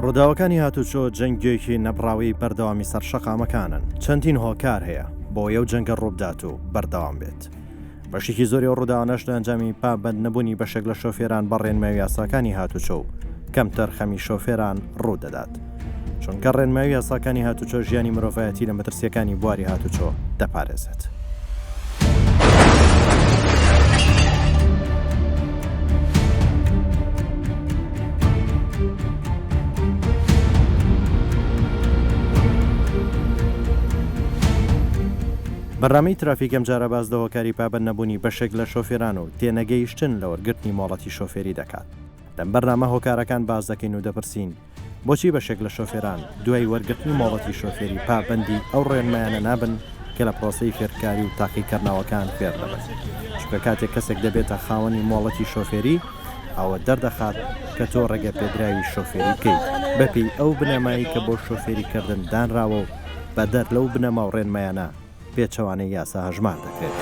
ڕووداوەکانی هاتوچۆ جەنگێکی نەبڕاوی بەردەوامی سەر شەقامەکانن، چەندین هۆکار هەیە بۆی ئەو جەنگە ڕووبدات و بەردەوام بێت. بەشێکی زۆری ئەو ڕووداوانەش لە ئەنجامی پابەند نەبوونی بەشێک لە شۆفێران بە ڕێنمایی یاساکانی هاتوچۆ و کەمتەرخەمی شۆفێران ڕوودەدات. چونکە ڕێنمایی یاساکانی هاتوچۆ ژیانی مرۆڤایەتی لە مەترسییەکانی بواری هاتوچۆ دەپارێزێت. بەرنامەی ترافیک ئەمجارە باس لە هۆکاری پابەند نەبوونی بەشێک لە شۆفێران و تێنەگەیشتن لە وەرگرتنی مۆڵەتی شۆفێری دەکات. لەم بەرنامە هۆکارەکان باس دەکەین و دەپرسین بۆچی بەشێک لە شۆفێران دوای وەرگرتنی مۆڵەتی شۆفێری پابەندی ئەو ڕێنمایانە نابن کە لە پرۆسەی فێرکاری و تاقیکردنەوەکان فێر دەبن؟ چونکە کاتێک کەسێک دەبێتە خاوەنی مۆڵەتی شۆفێری ئەوە دەردەخات کە تۆ ڕێگەپێدراوی شۆفێری بکەیت بەپێی ئەو بنەمایەی کە بۆ شۆفێریکردن دانراوە و بەدەر لەو بنەما و ڕێنمایانە پێچەوانەی یاسا هەژمار دەکرێت.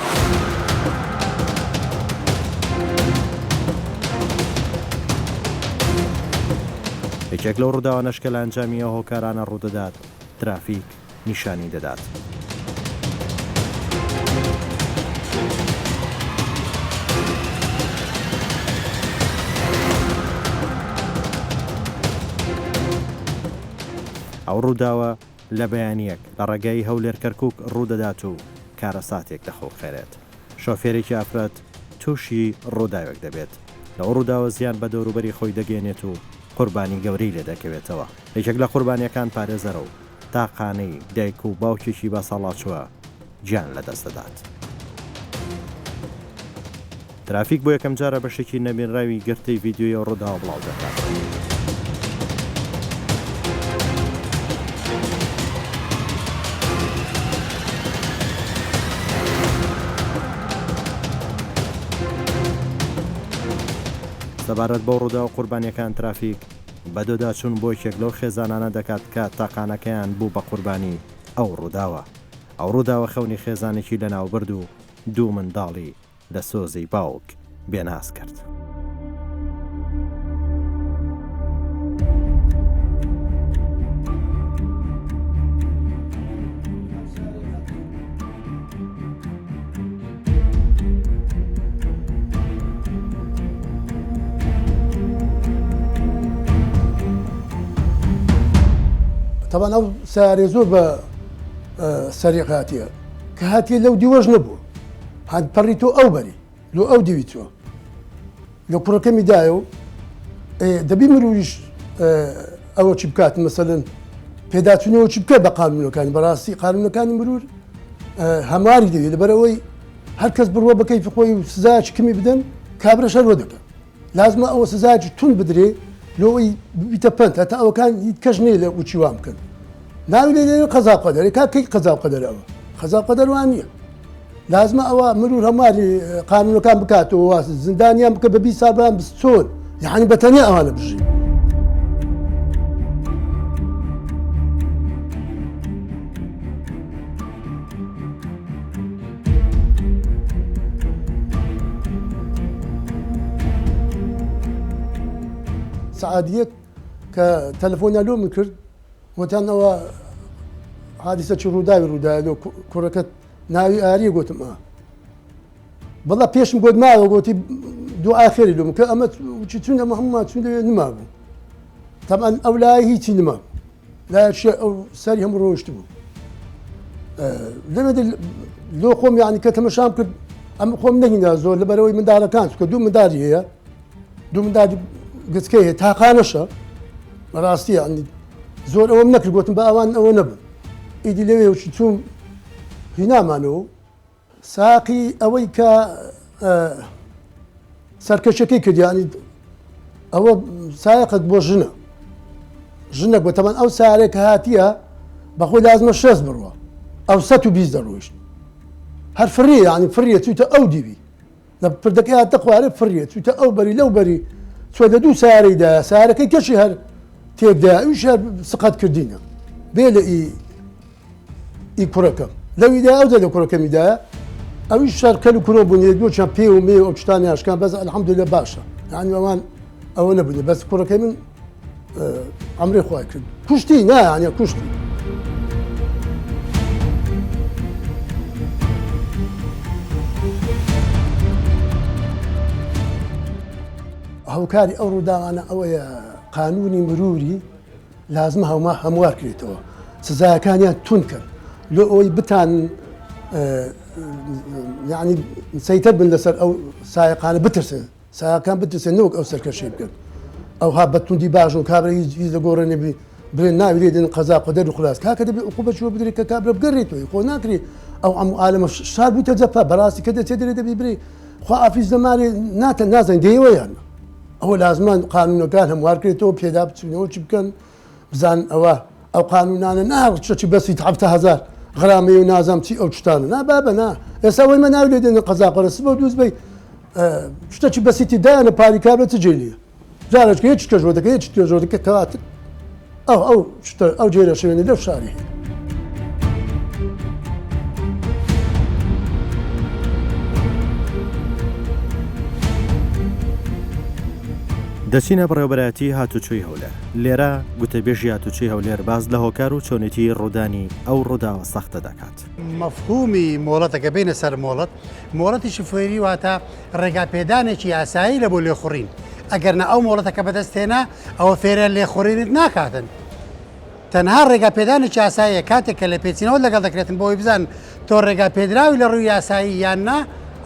یەکێک لەو ڕووداوانەش کە لە ئەنجامی ئەو هۆکارانە ڕوودەدات، ترافیک نیشانی دەدات. ئەو ڕووداوە لە بەیانییەک لە ڕێگای هەولێر-کەرکوک ڕوودەدات و کارەساتێک دەخوڵقێنێت. شۆفێرێکی ئافرەت تووشی ڕووداوێک دەبێت. لەو ڕووداوە زیان بە دەوروبەری خۆی دەگەیەنێت و قوربانی گەورەی لێدەکەوێتەوە. یەکێک لە قوربانییەکان پارێزەرە و تاقانەی دایک و باوکێکی بەساڵاچووە گیان لەدەست دەدات. ترافیک بۆ یەکەمجارە بەشێکی نەبینراوی گرتەی ڤیدیۆی ئەو ڕووداوە بڵاو دەکاتەوە. سەبارەت بەو ڕووداوە قوربانییەکان ترافیک بەدۆداچوون بۆ یەکێک لەو خێزانانە دەکات کە تاقانەکەیان بوو بە قوربانی ئەو ڕووداوە. ئەو ڕووداوە خەونی خێزانێکی لەناوبرد و دوو منداڵی لە سۆزی باوک بێناز کرد. تەبعەن ئەو سەیارەی زۆر بە سەریع هاتیە کە هاتیە لەو دیوەش نەبوو هات پەڕی تۆ ئەو بەری لۆ ئەو دیوی چوە لە کوڕەکەمی دایە و دەبی مروریش ئەوە چی بکات مەسەلەن پێداچوونەوە چی بکە بە قانونەکانی بەڕاستی قانونەکانی مرور هەمواری دەوێت لەبەرەوەی هەر کەس بڕوە بە کەیفی خۆی و سزایەکی کمی بدەن کابرەش هەر وە دەکەن لازمە ئەوە سزایەکی توند بدرێ لۆ ئەوی ببیتە پەند هەتا ئەوەکان هیچ کەس نییە لە وچی وام بکەن ناوی لێ دێنن قەزا و قەدەر کا کەی قەزا و قەدەر ئەوە قەزا و قەدەر وان نییە لازمە ئەوە مرور هەمواری قانونەکان بکاتەوە زیندانیان بکە بە 20 ساڵ بەڵام چۆن یعنی بە تەنیا ئەوانە بژین. سەعات یەک کە تەلەفۆنیان لۆ من کرد وتیان ئەوە حادیسە چی ڕووداوی ڕوودایە لۆ کوڕەکەت ناوی ئاریە گوتم ئا بەڵا پێشم گوت ماوە گوتی دوعای خێری لۆم کە ئەمە چی چون ئەمە هەموومان چون لەوێ نمابوو تەبعەن ئەو لای هیچی نما لایەکشی ئەو سەری هەموو ڕۆیشت بوو لەوێ لۆ خۆم یعنی کە تەمەشام کرد ئەم خۆم نەهینا زۆر لەبەرەوەی منداڵەکان چکە دوو منداڵی هەیە دوو منداڵی گچکەی هەیە تاقانەشە بەڕاستی یعنی زۆر ئەوەم نەکرد گوتم بە ئەوان ئەوە نەبوو ئیدی لەوێ چوم هینامانەوە ساقی ئەوەی کە سەرکەشەکەی کرد یانی ئەوە سایەقت بۆ ژنە ژنێک بە تەمان ئەو سارێک کە هاتیە بەخۆی لازمە شێست بڕوە ئەو 120 دەڕۆیشت هەر فڕیە یانی فڕیە چووتە ئەو دیوی لە پردەکەی هاتە خوارێ فڕیە چووتە ئەو بەری لەو بەری چوە لە دوو سارەی دایە سارەکەی کەشی هەر تێکدا ئەویش هەر سقەت کردینە بێ لە ئی ئی کوڕەکەم لەوی دایە ئەوجا لە کوڕەکەمی دایە ئەویش شەر کەل و کورۆ بوون یەک دووچیان پێ و مێ و ئەو شتانیان شکان بەس الحمدلله باشە یعنی ئەوان ئەوە نەبوون بەس کوڕەکەی من. ئەمری خوای کرد کوشتی نا یانە کوشتی. هۆکاری ئەو ڕووداوانە ئەوەیە قانونی مروری لازمە هەما هەموار کرێتەوە سزایەکانیان تون کەن لۆ ئەوەی بتان یعنی سەیتەر بن لەسەر ئەو سایەقانە بترسن سایەقان بترسێن نەوەک ئەو سەرکەشی بکەن ئەوها بە توندی باش و کابرا هیچ هیچ لە گۆڕێ نەبی بڵێن ناوی لێ دێن قەزا قەدەر و خلاص کاکە دەبێ عقوبە چوە بدرێت کە کابرا بگەڕێتەوە خۆ ناکرێ ئەو ئەم عالەمە شار بووتە جەپا بەڕاستی کە دەچێت دەرێ دەبی برێ خوا ئافیز دەمارێ ناتە نازانین دەیەوە یان ئەوە لازمان قانونەکان هەموار کرێتەوە پێدا بچینەوە چی بکەن بزان ئەوە ئەو قانونانە نا چی بەسی 70هزار غرامەیە و نازام چی ئەو شتانە نا بابە نا ئێستا وەی مە ناوی لێ دێنن قەزا قەرە سبە و دووز بی شتەکی بەسیتی دایانە پاری کابرا چ جێ لیە جارێک هیچ کەژۆ دەکە هیچ تێژۆ دەکە کەوات ئەو ئەو شتە ئەو جێرە شوێنە لەو شاری هەیە. دەچینە بەڕێوەبەرایەتی هاتوچۆی هەولێر، لێرە گوتەبێژی هاتوچۆی هەولێر باس لە هۆکار و چۆنێتی ڕوودانی ئەو ڕووداوە سەختە دەکات. مەفهومی مۆڵەتە کە بێینە سەر مۆڵەت، مۆڵەتی شوفێری واتە ڕێگا پێدانێکی یاسایی لە بۆ لێخوڕین، ئەگەرنا ئەو مۆڵەتە کە بەدەست هێنا ئەوە فێرە لێخوڕینت ناکاتن. تەنها ڕێگا پێدانێکی یاساییە کاتێک کە لێپێچینەوەت لەگەڵ دەکرێتن بۆ ئەوەی بزانن تۆ ڕێگا پێدراوی لە ڕووی یاسایی یان نا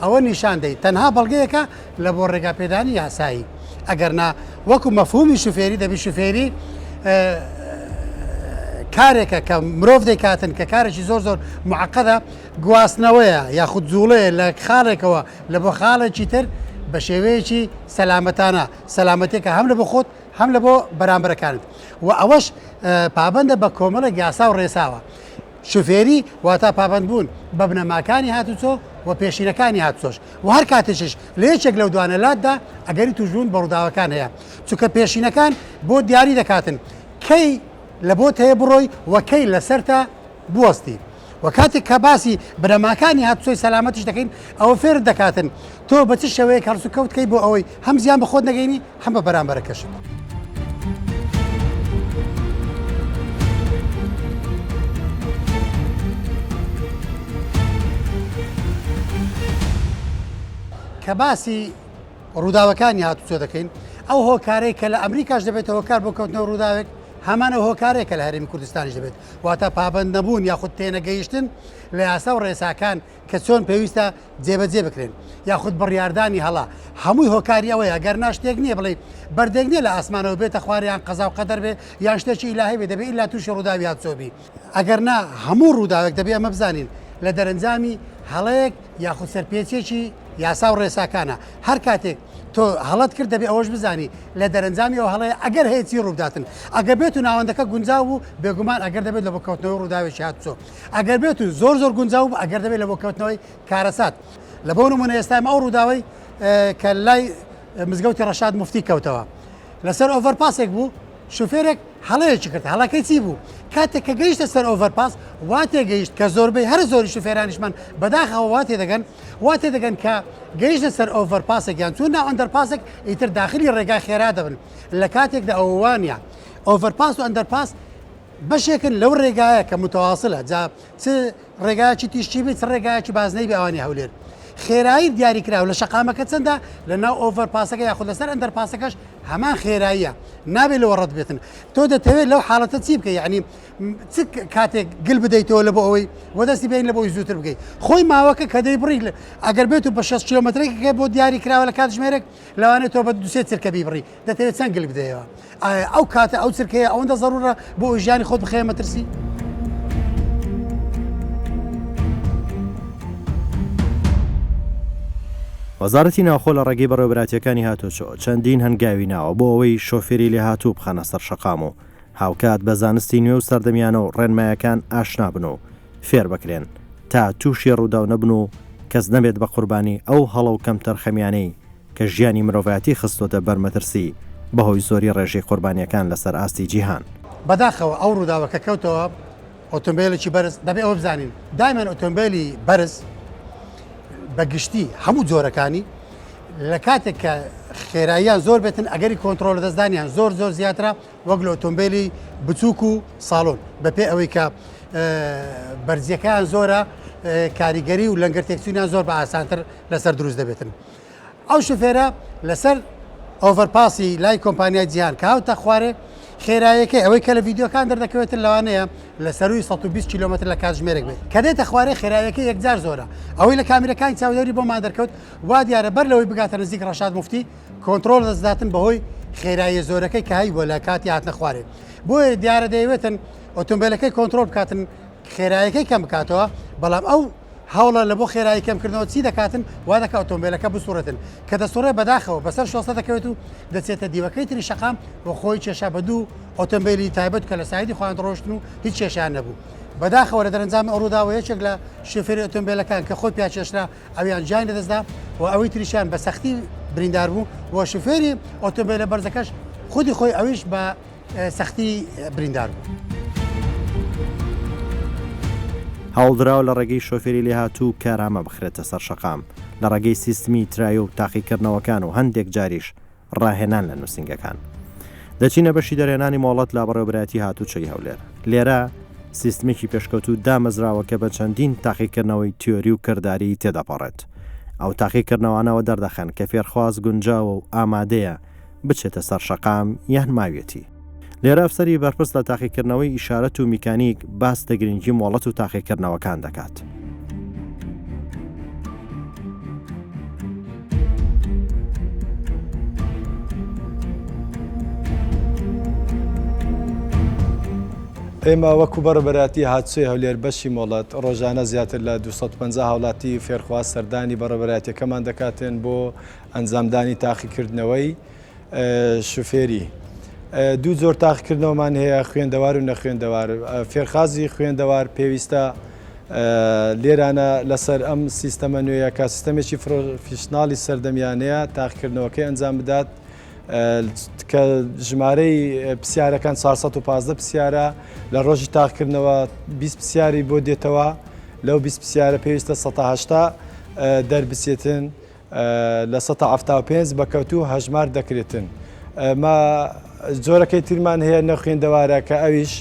ئەوە نیشان دەی تەنها بەڵگەیەکە لە بۆ ڕێگا پێدانی یاسایی ئەگەر نا وەکو مەفهومی شوفێری دەبی شوفێری کارێکە کە مرۆڤ دەیکاتن کە کارێکی زۆر زۆر معقدە گواستنەوەیە یاخود جوڵەیە لە خاڵێکەوە لە بۆ خاڵێکی تر بە شێوەیەکی سەلامەتانە سەلامەتێکە هەم لە بۆ خۆت هەم لە بۆ بەرامبەرەکانت و ئەوەش پابەندە بە کۆمەڵێک یاسا و ڕێساوە. شوفێری واتا پابەندبوون بە بنەماکانی هاتوچۆ و پێشینەکانی هاتوچۆش و هەر کاتێکیش لە یەکێک لەو دوانە لاتدا ئەگەری تووشبوون بە ڕووداوەکان هەیە چونکە پێشینەکان بۆ دیاری دەکاتن کەی لە بۆت هەیە بڕۆی و کەی لەسەرتە بوەستی و کاتێک کە باسی بنەماکانی هاتوچۆی سەلامەتیش دەکەین ئەوە فێرت دەکاتن تۆ بە چ شێوەیەک هەڵسوکەوت کەی بۆ ئەوەی هەم زیان بە خۆت نەگەینی هەم بە بەرامبەرەکەشت. کە باسی ڕووداوەکانی هاتوچۆ دەکەین ئەو هۆکارەی کە لە ئەمریکاش دەبێتە هۆکار بۆ کەوتنەوە ڕووداوێک هەمان ئەو هۆکارەیە کە لە هەرێمی کوردستانیش دەبێت واتە پابەند نەبوون یاخود تێنەگەیشتن لە یاسا و ڕێساکان کە چۆن پێویستە جێبەجێ بکرێن یاخود بڕیاردانی هەڵە هەمووی هۆکاری ئەوەیە گەر نا شتێک نییە بڵێ بەردێک نییە لە ئاسمانەوە بێتە خوار یان قەزا و قەدەر بێ یان شتێکی ئیلاهی بێ دەبێ ئیلا تووشی ڕووداوی هاتوچۆ بی ئەگەر نا هەموو ڕووداوێک دەبێ ئەمە بزانین لە دەرەنجامی هەڵەیەک یاخود سەرپێچیەکی یاسا و ڕێساکانە هەر کاتێک تۆ هەڵەت کرد دەبێ ئەوەش بزانی لە دەرەنجامی ئەو هەڵەیە ئەگەر هەیە چی ڕووبداتن ئەگەر بێت و ناوەندەکە گونجاو بوو بێگومان ئەگەر دەبێت لە بۆ کەوتنەوەی ڕووداوێکی هاتوچۆ ئەگەر بێت و زۆر زۆر گونجاو بوو ئەگەر دەبێت لە بۆ کەوتنەوەی کارەسات لە بۆ نمونە ئێستا ئەم ئەو ڕووداوەی کە لای مزگەوتی ڕەشاد مفتی کەوتەوە لەسەر ئۆڤەرپاسێک بوو شوفێرێک هەڵەیەکی کرد هەڵەکەی چی بوو کاتێک کە گەیشتە سەر ئۆڤەرپاس وا تێگەیشت کە زۆربەی هەر زۆری شوفێرانیشمان بەداخەوە وا تێدەگەن وا تێدەگەن کە گەیشتە سەر ئۆڤەرپاسێک یان چوون ناو ئەندەرپاسێک ئیتر داخلی ڕێگای خێرا دەبن لە کاتێکدا ئەوە وانە ئۆڤەرپاس و ئەندەرپاس بەشێکن لەو ڕێگایە کە متواصلە جا چ ڕێگایەکی تیشکی بێت چ ڕێگایەکی بازنەی بێ ئەوانی هەولێر خێرایی دیاریکراو لە شەقامەکە چەندە لە ناو ئۆڤەر پاسەکە یاخود لەسەر ئەندەر پاسەکەش هەمان خێراییە نابێت لەوە ڕەت بێتن تۆ دەتەوێت لەو حاڵەتە چی بکەی یعنی چ کاتێک گل بدەیتەوە لە بۆ ئەوەی وەدەستی بین لە بۆی زووتر بگەی خۆی ماوەکە کە دەیبڕی ئەگەر بێت و بە 6 کیلۆمەترێک بۆ دیاری کراوە لە کاتژمێرێک لەوانەیە تۆ بە دوسێ چرکە بیبڕی دەتەوێت چەند گل بدەیەوە ئایا ئەو کاتە ئەو چرکەیە ئەوەندە زەرورە بۆ ئەوی ژیانی خۆت بخەیە مەترسی؟ وەزارەتی ناوخۆ لە ڕێگەی بەڕێوەبەرایەتییەکانی هاتوچۆ چەندین هەنگاوی ناوە بۆ ئەوەی شۆفێری لێهاتوو بخەنە سەر شەقام و هاوکات بە زانستی نوێ و سەردەمیانە و ڕێنمایەکان ئاشنا بن و فێر بکرێن تا تووشی ڕووداو نەبن و کەس نەبێت بە قوربانی ئەو هەڵە و کەمتەرخەمیانەی کە ژیانی مرۆڤایەتی خستۆتە بەر مەترسی بەهۆی زۆری ڕێژەی قوربانیەکان لەسەر ئاستی جیهان. بەداخەوە ئەو ڕووداوە کە کەوتەوە ئۆتۆمبێلێکی بەرز، دەبێ ئەوە بزانین دایمەن ئۆتۆمبێلی بەرز بە گشتی هەموو جۆرەکانی لە کاتێک کە خێراییان زۆر بێتن ئەگەری کۆنترۆڵ لەدەستدانیان زۆر زۆر زیاترە وەک لە ئۆتۆمبیلی بچووک و ساڵۆن بەپێ ئەوەی کە بەرزیەکەیان زۆرە کاریگەری و لەنگەر تێکچوونیان زۆر بە ئاسانتر لەسەر دروست دەبێتن. ئەو شوفێرە لەسەر overpass ی لای کۆمپانیای جیهان کە هاوتە خوارێ خێرایەکەی ئەوەی کە لە ڤیدیۆکان دەردەکەوێتن لەوانەیە لە سەروی 120 کیلومتر لە کاتژمێرێک بێت کە دێتە خوارێ خێرایەکەی یەکجار زۆرە ئەوەی لە کامیرەکانی چاودێری بۆمان دەرکەوت وا دیارە بەر لەوەی بگاتە نزیک ڕەشاد موفتی کۆنترۆڵ دەستداتن بەهۆی خێراییە زۆرەکەی کە هەیبووە لە کاتی هاتنە خوارێ بۆیە دیارە دەیەوێتن ئۆتۆمبیلەکەی کۆنترۆڵ بکاتن خێرایەکەی کەم بکاتەوە بەڵام ئەو هەوڵە لە بۆ خێرایی کەمکردنەوە چی دەکاتن وا دەکا ئۆتۆمبیلەکە بسوڕێتن کە دەسوڕێ بەداخەوە بەسەر شۆستە دەکەوێت و دەچێتە دیوەکەی تری شەقام و خۆی کێشا بە دوو ئۆتۆمبیلی تایبەت کە لە side ی خۆیان دەڕۆشتن و هیچ کێشیان نەبوو بەداخەوە لە دەرەنجامی ئەو ڕووداوە یەکێک لە شوفێری ئۆتۆمبیلەکان کە خۆی پیاکێشرا ئەویان گیانی لەدەستدا و ئەوی تریشیان بە سەختی بریندار بوو و شوفێری ئۆتۆمبیلە بەرزەکەش خودی خۆی ئەویش بە سەختی بریندار بوو. هەوڵدراوە لە ڕێگەی شۆفێری لێهاتوو و کارامە بخرێتە سەر شەقام، لە ڕێگەی سیستمی ترایۆ و تاقیکردنەوەکان و هەندێک جاریش ڕاهێنان لە نووسینگەکان. دەچینە بەشی دەرهێنانی مۆڵەت لە بەڕێوەبەرایەتی هاتوچۆی هەولێر. لێرە سیستمێکی پێشکەوتوو دامەزراوە کە بە چەندین تاقیکردنەوەی تیۆری و کرداری تێدەپەڕێت. ئەو تاقیکردنەوانەوە دەردەخەن کە فێرخواز گونجاوە و ئامادەیە بچێتە سەر شەقام یان ماویەتی. لێرە ئەفسەری بەرپرس لە تاقیکردنەوەی ئیشارەت و میکانیک باس لە گرنگی مۆڵەت و تاقیکردنەوەکان دەکات. ئێمە وەکو بەڕێوەبەرایەتی هاتوچۆی هەولێر بەشی مۆڵەت، ڕۆژانە زیاتر لە 250 هاوڵاتی فێرخواز سەردانی بەڕێوەبەرایەتیەکەمان دەکاتن بۆ ئەنجامدانی تاقیکردنەوەی شوفێری. دوو جۆر تاقیکردنەوەمان هەیە خوێندەوار و نەخوێندەوار. فێرخازی خوێندەوار پێویستە لێرانە لەسەر ئەم سیستەمە نوێیە کە سیستەمێکی professional ی سەردەمیانەیە تاقیکردنەوەکەی ئەنجام بدات کە ژمارەی پرسیارەکان 415 پرسیارە لە ڕۆژی تاقیکردنەوە 20 پرسیاری بۆ دێتەوە لەو 20 پرسیارە پێویستە 180 دەربچێتن 75% بە کەوتوو هەژمار دەکرێتن. ئەمە جۆرەکەی ترمان هەیە نەخوێندەوارە کە ئەویش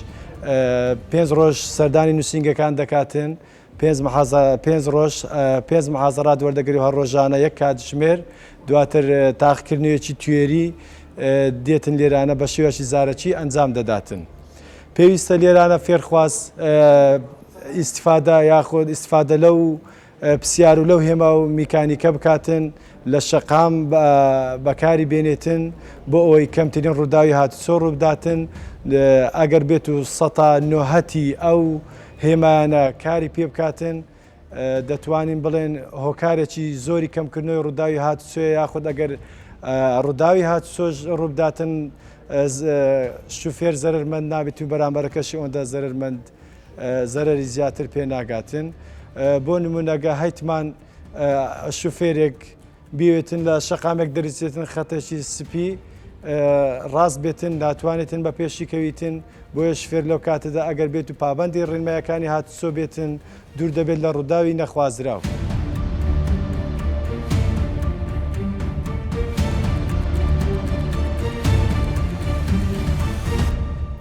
پێنج ڕۆژ سەردانی نووسینگەکان دەکاتن پێنج ڕۆژ پێنج محازەرات وەردەگری و هەر ڕۆژانە یەک کاتژمێر دواتر تاقیکردنەوەیەکی تیۆری دێتن لێرانە بە شێوەکی زارەکی ئەنجام دەداتن. پێویستە لێرانە فێرخواز ئیسفادە یاخود ئیسفادە لەو پسیار و لەو هێما و میکانیکە بکاتن لە شەقام بەکاری بێنێتن بۆ ئەوەی کەمترین ڕووداوی هاتوچۆ ڕووبداتن ئەگەر بێت و سەتا نۆهەتی ئەو هێمایانە کاری پێ بکاتن دەتوانین بڵێن هۆکارێکی زۆری کەمکردنەوەی ڕووداوی هاتوچۆیە یاخود ئەگەر ڕووداوی هاتوچۆش ڕووبداتن شوفێر زەرەرمەند نابێت و بەرامبەرەکەشی ئەوەندە زەرەرمەند زەرەری زیاتر پێ ناگاتن بۆ نمونەگە هەیتمان شوفێرێک بیوێتن لە شەقامێک دەرچێتن خەتێکی سپی ڕاست بێتن ناتوانێتن بە پێشی کەویتن بۆیە شفێر لەو کاتەدا ئەگەر بێت و پابندی ڕێنمایەکانی هاتوچۆ بێتن دوور دەبێت لە ڕووداوی نەخوازراو.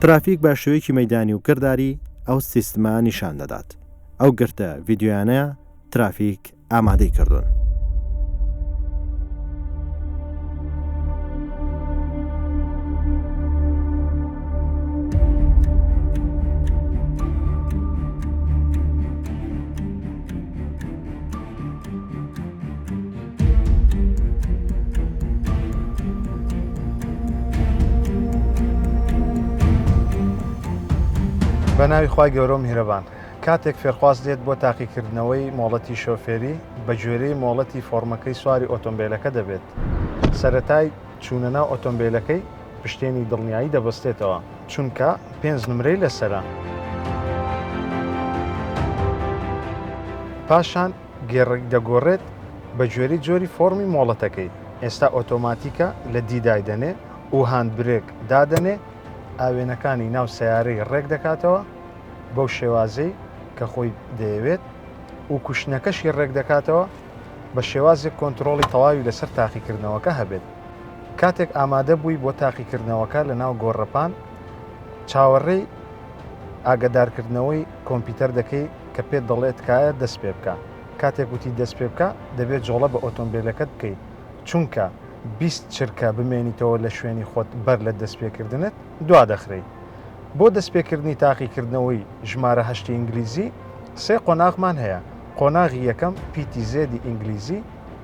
ترافیک بە شێوەیەکی مەیدانی و کرداری ئەو سیستمە نیشان دەدات. ئەو گرتە ڤیدیۆیانە ترافیک ئامادەی کردوون. بە ناوی خوای گەورە و میهرەبان. کاتێک فێرخواز دێت بۆ تاقیکردنەوەی مۆڵەتی شۆفێری، بەگوێرەی مۆڵەتی فۆڕمەکەی سواری ئۆتۆمبێلەکە دەبێت. سەرەتای چوونە ناو ئۆتۆمبێلەکەی پشتێنی دڵنیایی دەبەستێتەوە، چونکە پێنج نمرەی لەسەرە. پاشان گێڕێک دەگۆڕێت بەگوێرەی جۆری فۆڕمی مۆڵەتەکەی، ئێستا ئۆتۆماتیکە لە D دایدەنێ و handbrake دادەنێ، ئاوێنەکانی ناو سەیارەی ڕێک دەکاتەوە بەو شێوازەی کە خۆی دەیەوێت و کوشنەکەشی ڕێک دەکاتەوە بە شێوازێک کۆنترۆڵی تەواوی لەسەر تاقیکردنەوەکە هەبێت. کاتێک ئامادە بووی بۆ تاقیکردنەوەکە لە ناو گۆڕەپان، چاوەڕێی ئاگەدارکردنەوەی کۆمپیوتەر دەکەی کە پێت دەڵێ تکایە دەست پێ بکە. کاتێک وتی دەست پێ بکە، دەبێت جۆڵە بە ئۆتۆمبێلەکەت بکەی، چونکە 20 چرکە بمێنیتەوە لە شوێنی خۆت بەر لە دەستپێکردنت دوا دەخرێی. بۆ دەستپێکردنی تاقیکردنەوەی ژمارە هەشتی ئینگلیزی، سێ قۆناغمان هەیە، قۆناغی یەکەم پیتی زێدی ئینگلیزی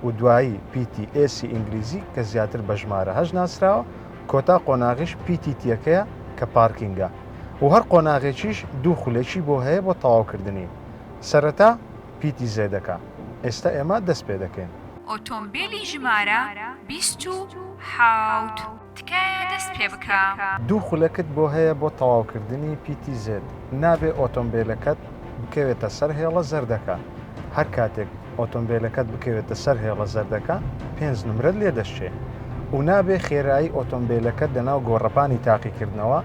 و دوایی پیتی ئێسی ئینگلیزی کە زیاتر بە ژمارە هەشت ناسراوە، کۆتا قۆناغیش پیتی تیەکەیە کە پارکینگە و هەر قۆناغێکیش دوو خولەکی بۆ هەیە بۆ تەواوکردنی. سەرەتا پیتی زێدەکە. ئێستا ئێمە دەست پێ دەکەین. ئۆتۆمبێلی ژمارە 27 تکایە دەست پێ بکە. دوو خولەکت بۆ هەیە بۆ تەواوکردنی پیتی زێد. نابێ ئۆتۆمبێلەکەت بکەوێتە سەر هێڵە زەردەکە. هەر کاتێک ئۆتۆمبێلەکەت بکەوێتە سەر هێڵە زەردەکە پێنج نمرەت لێ دەشکێ. و نابێ خێرایی ئۆتۆمبێلەکەت لەناو گۆڕەپانی تاقیکردنەوە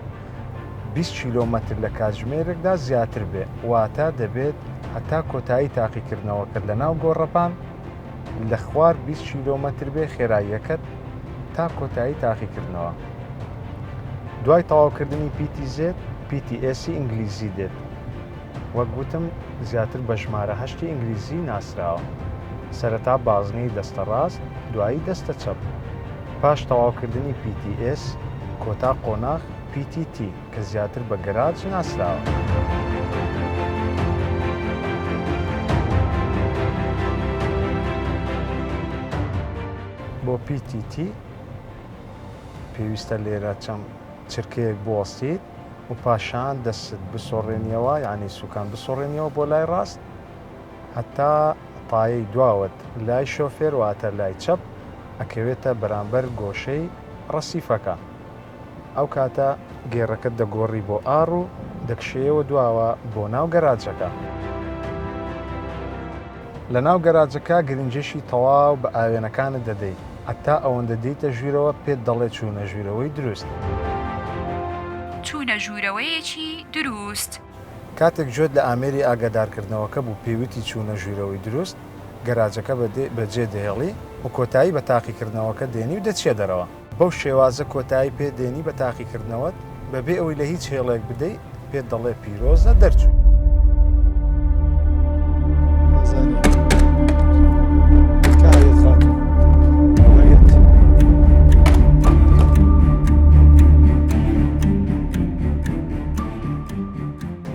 20 کیلۆمەتر لە کاتژمێرێکدا زیاتر بێ، واتە دەبێت هەتا کۆتایی تاقیکردنەوەکەت لەناو گۆڕەپان لە خوار 20 کیلۆمەتر بێ خێراییەکەت تا کۆتایی تاقیکردنەوە. دوای تەواوکردنی پیتی زێد، پیتی ئێسی ئینگلیزی دێت. وەک وتم زیاتر بە ژمارە هەشتی ئینگلیزی ناسراوە. سەرەتا بازنەی دەستە ڕاست، دوایی دەستە چەپ. پاش تەواوکردنی پیتی ئێس، کۆتا قۆناغ پیتی تی کە زیاتر بە گەراج ناسراوە. بۆ پیتی تی پێویستە لێرە چەند چرکەیەک بوەستیت و پاشان دەستت بسۆڕێنیەوە یانی سوکان بسۆڕێنیەوە بۆ لای ڕاست هەتا تایەی دواوەت لای شۆفێر واتە لای چەپ ئەکەوێتە بەرامبەر گۆشەی ڕەسیفەکە ئەو کاتە گێڕەکەت دەگۆڕی بۆ R و دەکشێیەوە دواوە بۆ ناو گەراجەکە. لە ناو گەراجەکە گرنگیی تەواو بە ئاوێنەکانت دەدەی هەتا ئەوەندە دێیتە ژوورەوە پێت دەڵێ چوونە ژوورەوەی دروست. چوونە ژوورەوەیەکی دروست. کاتێک گوێت لە ئامێری ئاگادارکردنەوەکە بوو پێی وتی چوونە ژوورەوەی دروست، گەراجەکە بەجێ دەهێڵی و کۆتایی بە تاقیکردنەوەکە دێنی و دەچیە دەرەوە. بەو شێوازە کۆتایی پێ دێنی بە تاقیکردنەوەت بەبێ ئەوەی لە هیچ هێڵێک بدەی پێت دەڵێ پیرۆزە دەرچووی.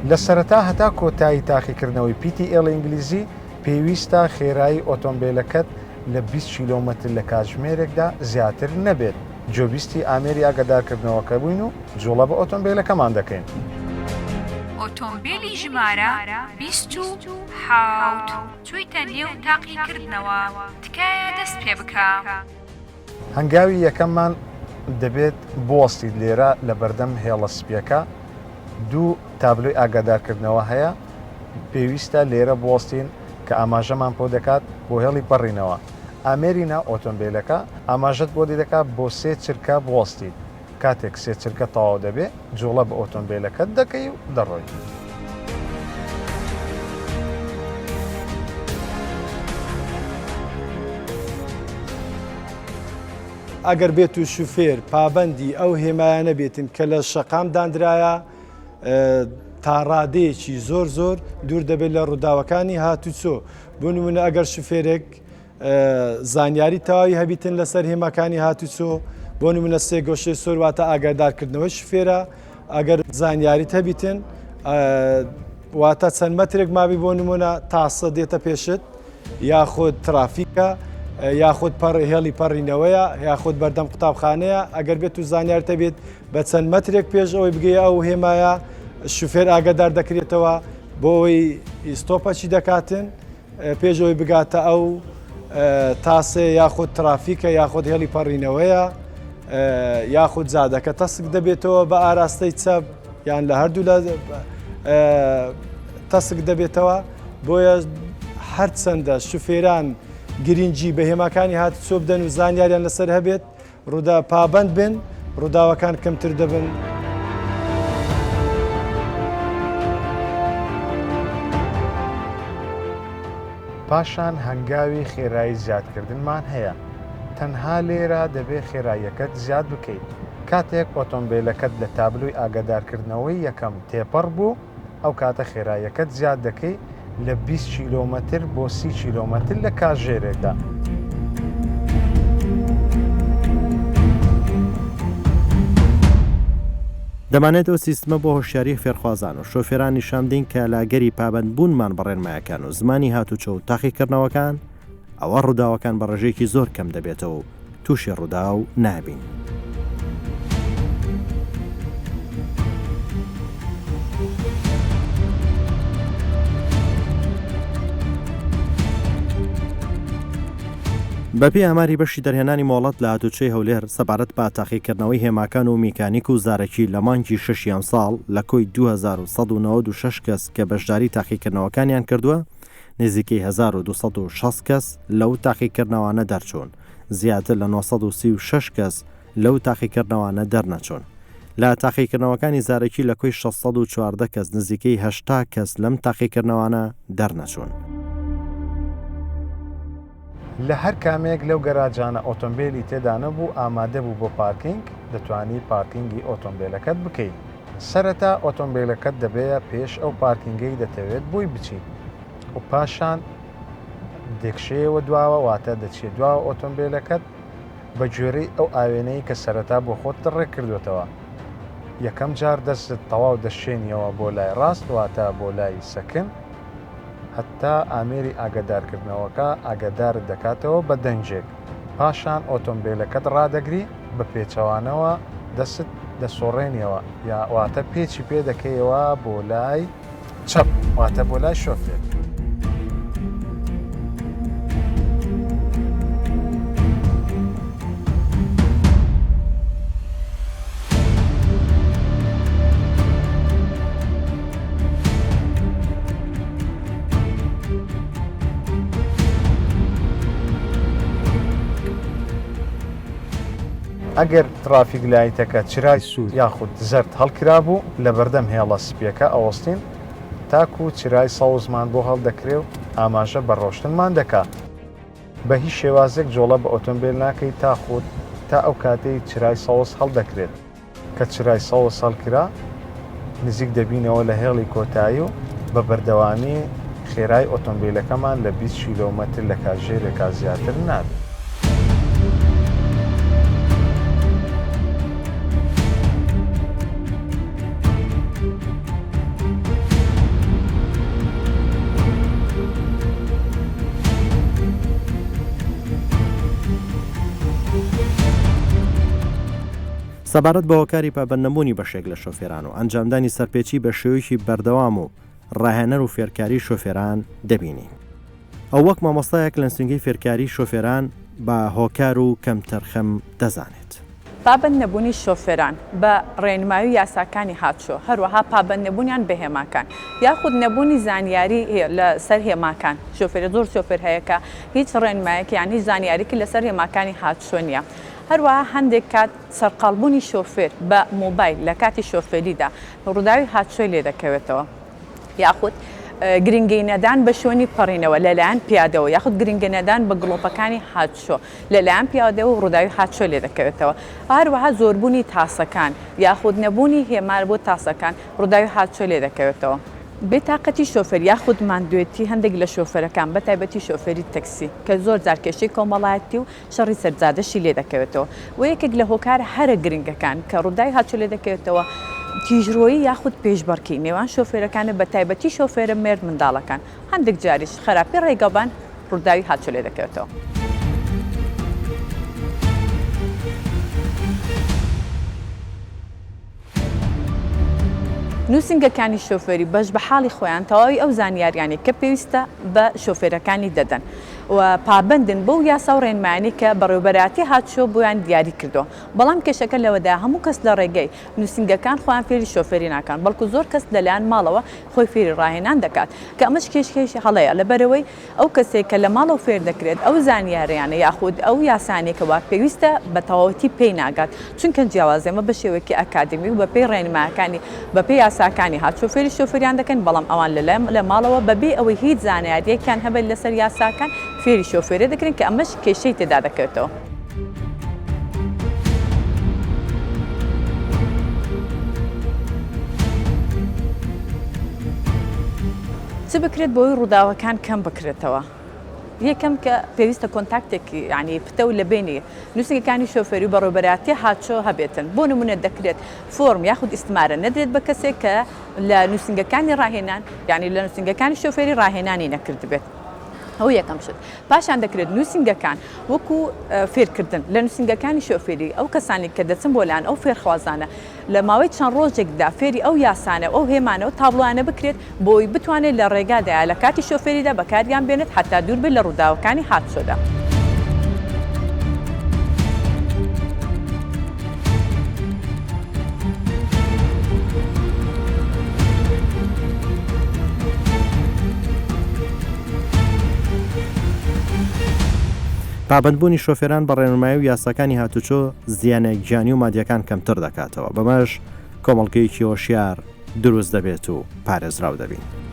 لە سەرەتا هەتا کۆتایی تاقیکردنەوەی پیتی ئێڵ ئینگلیزی پێویستە خێرایی ئۆتۆمبێلەکەت لە 20 کیلۆمەتر لە کاتژمێرێکدا زیاتر نەبێت، گوێبیستی ئامێری ئاگادارکردنەوەکە بووین و جوڵە بە ئۆتۆمبێلەکەمان دەکەین. ئۆتۆمبێلی ژمارە 27 چوویتە نێو تاقیکردنەوە، تکایە دەست پێ بکە. هەنگاوی یەکەممان دەبێت بوەستیت لێرە لە بەردەم هێڵە سپیەکە دوو تابلۆی ئاگادارکردنەوە هەیە پێویستە لێرە بوەستین کە ئاماژەمان پۆ دەکات بۆ هێڵی پەڕینەوە ئامێری ناو ئۆتۆمبیلەکە ئاماژەت بۆ دەکات بۆ سێ چرکە بوەستیت کاتێک سێ چرکە تەواو دەبێ جوڵە بە ئۆتۆمبیلەکەت دەکەی و دەڕۆی. ئەگەر بێت و شوفێر پابەندی ئەو هێمایانە بێتن کە لە شەقام دانرایە تا ڕادەیەکی زۆر زۆر دوور دەبێت لە ڕووداوەکانی هاتوچۆ بۆ نمونە ئەگەر شوفێرێک زانیاری تەواوی هەبیتن لەسەر هێماکانی هاتوچۆ بۆ نمونە سێ گۆشەی سۆر واتە ئاگادارکردنەوەی شوفێرە ئەگەر زانیاریت هەبیتن واتە چەند مەترێک مابی بۆ نمونە تاسە دێتە پێشت یاخود ترافیکە یاخود پەڕ هێڵی پەڕینەوەیە یاخود بەردەم قوتابخانەیە ئەگەر بێت و زانیارتە بێت بە چەند مەترێک پێش ئەوەی بگەیە ئەو هێمایە شوفێر ئاگادار دەکرێتەوە بۆ ئەوەی ستۆپەچی دەکاتن پێش ئەوەی بگاتە ئەو تاسێ یاخود ترافیکە یاخود هێڵی پەڕینەوەیە یاخود جادەکە تەسک دەبێتەوە بە ئاراستەی چەپ یان لە هەردوو لە تەسک دەبێتەوە بۆیە هەرچەندە شوفێران گرنگی بە هێماکانی هاتوچۆ بدەن و زانیاریان لەسەر هەبێت ڕوودا پابەند بن ڕووداوەکان کەمتر دەبن. پاشان هەنگاوی خێرایی زیادکردنمان هەیە. تەنها لێرە دەبێ خێراییەکەت زیاد بکەیت. کاتێک ئۆتۆمبێلەکەت لە تابلۆی ئاگادارکردنەوەی یەکەم تێپەڕ بوو، ئەو کاتە خێراییەکەت زیاد دەکەی لە 20 کیلۆمەتر بۆ 30 کیلۆمەتر لە کاژێرێکدا. دەمانێت ئەو سیستمە بۆ هۆشیاری فێرخوازان و شۆفێران نیشان بدەین کە لە ئەگەری پابەندبوونمان بە ڕێنمایەکان و زمانی هاتوچۆ و تاقیکردنەوەکان، ئەوا ڕووداوەکان بە ڕێژەیەکی زۆر کەم دەبێتەوە و تووشی ڕووداو نابین. بەپێی ئاماری بەشی دەرهێنانی مۆڵەت لە هاتوچۆی هەولێر سەبارەت بە تاقیکردنەوەی هێماکان و میکانیک و زارەکی لە مانگی شەشی ئەمساڵ لە کۆی 2196 کەس کە بەشداری تاقیکردنەوەکانیان کردووە نزیکەی 1260 کەس لەو تاقیکردنەوانە دەرچوون، زیاتر لە 936 کەس لەو تاقیکردنەوانە دەرنەچوون. لە تاقیکردنەوەکانی زارەکی لە کۆی 614 کەس نزیکەی 80 کەس لەم تاقیکردنەوانە دەرنەچوون. لە هەر کامێک لەو گەراجانە ئۆتۆمبێلی تێدا نەبوو ئامادە بوو بۆ پارکینگ، دەتوانی پارکینگی ئۆتۆمبێلەکەت بکەی. سەرەتا ئۆتۆمبێلەکەت دەبەیە پێش ئەو پارکینگەی دەتەوێت بۆی بچیت و پاشان دەکشێیەوە دواوە واتە دەچیە دواوە ئۆتۆمبێلەکەت بە گوێرەی ئەو ئاوێنەی کە سەرەتا بۆ خۆتت ڕێک کردوێتەوە یەکەم جار دەستت تەواو دەشێنیەوە بۆ لای ڕاست واتە بۆ لای سەکن هەتا ئامێری ئاگادارکردنەوەکە ئاگادارت دەکاتەوە بە دەنگێک، پاشان ئۆتۆمبێلەکەت ڕادەگری، بە پێچەوانەوە دەستت دەسوڕێنیەوە یا واتە پێچی پێ دەکەیەوە بۆ لای چەپ واتە بۆ لای شۆفێر. ئەگەر ترافیک لایتەکە چرای سوور یاخود زەرد هەڵکرابوو لەبەردەم هێڵە سپیەکە ئەوەستین تاکو چرای سەوزمان بۆ هەڵدەکرێ و ئاماژە بە ڕۆشتنمان دەکا. بە هیچ شێوازێک جۆڵە بە ئۆتۆمبێل ناکەی تاخود تا ئەو کاتەی چرای سەوز هەڵدەکرێت. کە چرای سەوز هەڵکرا، نزیک دەبینەوە لە هێڵی کۆتایی و بە بەردەوامی خێرای ئۆتۆمبیلەکەمان لە 20 کیلۆمەتر لە کاتژێرێکا زیاتر نابێت. سەبارەت بە هۆکاری پابەندنەبوونی بەشێک لە شۆفێران و ئەنجامدانی سەرپێچی بە شێوەیەکی بەردەوام و ڕاهێنەر و فێرکاری شۆفێران دەبینین. ئەو وەک مامۆستایەک لە نوسینگەی فێرکاری شۆفێران بە هۆکار و کەمتەرخەم دەزانێت. پابەند نەبوونی شۆفێران بە ڕێنمایی و یاساکانی هاتوچۆ، هەروەها پابەند نەبوونیان بە هێماکان یاخود نەبوونی زانیاری لە سەر هێماکان، شۆفێر زۆر شۆفێر هەیە کە هیچ ڕێنمایەک یان هیچ زانیاریکی لەسەر هێماکانی هاتوچۆ نییە. هەروەها هەندێک کات سەرقاڵبوونی شۆفێر بە مۆبایل لە کاتی شۆفێریدا ڕووداوی هاتوچۆی لێدەکەوێتەوە یاخود گرنگی نەدان بە شوێنی پەڕینەوە لەلایەن پیادەوە یاخود گرنگی نەدان بە گڵۆپەکانی هاتوچۆ لەلایەن پیادەوە ڕووداوی هاتوچۆی لێدەکەوێتەوە هەروەها زۆربوونی تاسەکان یاخود نەبوونی هێمار بۆ تاسەکان ڕووداوی هاتوچۆی لێدەکەوێتەوە. بێتاقەتی شۆفێر یاخود ماندوێتی هەندێک لە شۆفێرەکان بەتایبەتی شۆفێری تەکسی کە زۆر جار کێشەی کۆمەڵایەتی و شەڕی سەرجادەشی لێ دەکەوێتەوە و یەکێک لە هۆکارە هەرە گرنگەکان کە ڕووداوی هاتوچۆ لێ دەکەوێتەوە تیژڕۆیی یاخود پێشبڕکی نێوان شۆفێرەکانە بە تایبەتی شۆفێرە مێرد منداڵەکان هەندێک جاریش خراپی ڕێگەوبان ڕووداوی هاتوچۆ لێ دەکەوێتەوە. نووسینگەکانی شۆفێری بەش بە حاڵی خۆیان تەواوی ئەو زانیاریانەی کە پێویستە بە شۆفێرەکانی دەدەن و پابەندن بەو یاسا و ڕێنمایانەی کە بەڕێوەبەرایەتی هاتوچۆ بۆیان دیاری کردووە، بەڵام کێشەکە لەوەدایە هەموو کەس لە ڕێگەی نووسینگەکان خۆیان فێری شۆفێری ناکەن، بەڵکو زۆر کەس لەلایەن ماڵەوە خۆی فێری ڕاهێنان دەکات کە ئەمەش کێشەیەکی هەڵەیە لەبەرئەوەی ئەو کەسەی کە لە ماڵەوە فێر دەکرێت ئەو زانیاریانە یاخود ئەو یاسانەی کە وا پێویستە بە تەواوەتی پێی ناگات چونکە جیاوازە ئێمە بە شێوەیەکی ئەکادیمی و بەپێی ڕێنمایەکانی بەپێی یاساکانی هاتوچۆ فێری شۆفێریان دەکەن بەڵام ئەوان لە لە ماڵەوە بەبێ ئەوەی هیچ زانیاریەکیان هەبێت لەسەر یاساکان فێری شۆفێری دەکرێن کە ئەمەش کێشەی تێدا دەکەوێتەوە. چ بکرێت بۆی ڕووداوەکان کەم بکرێتەوە؟ یەکەم کە پێویستە کۆنتاکتێکی یانی پتەو لە بەینی نووسینگەکانی شۆفێری و بەڕێوەبەرایەتی هاتچۆ هەبێتن. بۆ نموونە دەکرێت فۆرم یاخود ئیستمارە نەدرێت بە کەسێک کە لە نووسینگەکانی ڕاهێنان یانی لە نووسینگەکانی شۆفێری ڕاهێنانی نەکردبێت. ئەوە یەکەم شت. پاشان دەکرێت نووسینگەکان وەکو فێرکردن لە نووسینگەکانی شۆفێری ئەو کەسانەی کە دەچن بۆ لایان ئەو فێرخوازانە لە ماوەی چەند ڕۆژێکدا فێری ئەو یاسانە و ئەو هێمانە و تابڵۆیانە بکرێت بۆی بتوانێت لە ڕێگادا یا لە کاتی شۆفێریدا بەکاریان بێنێت حەتا دوور بێت لە ڕووداوەکانی هاتچۆدا. پابەندبوونی شۆفێران بە ڕێنمایی و یاساکانی هاتوچۆ زیانە گیانی و مادیەکان کەمتر دەکاتەوە، بەمەش کۆمەڵگەیەکی هۆشیار دروست دەبێت و پارێزراو دەبین.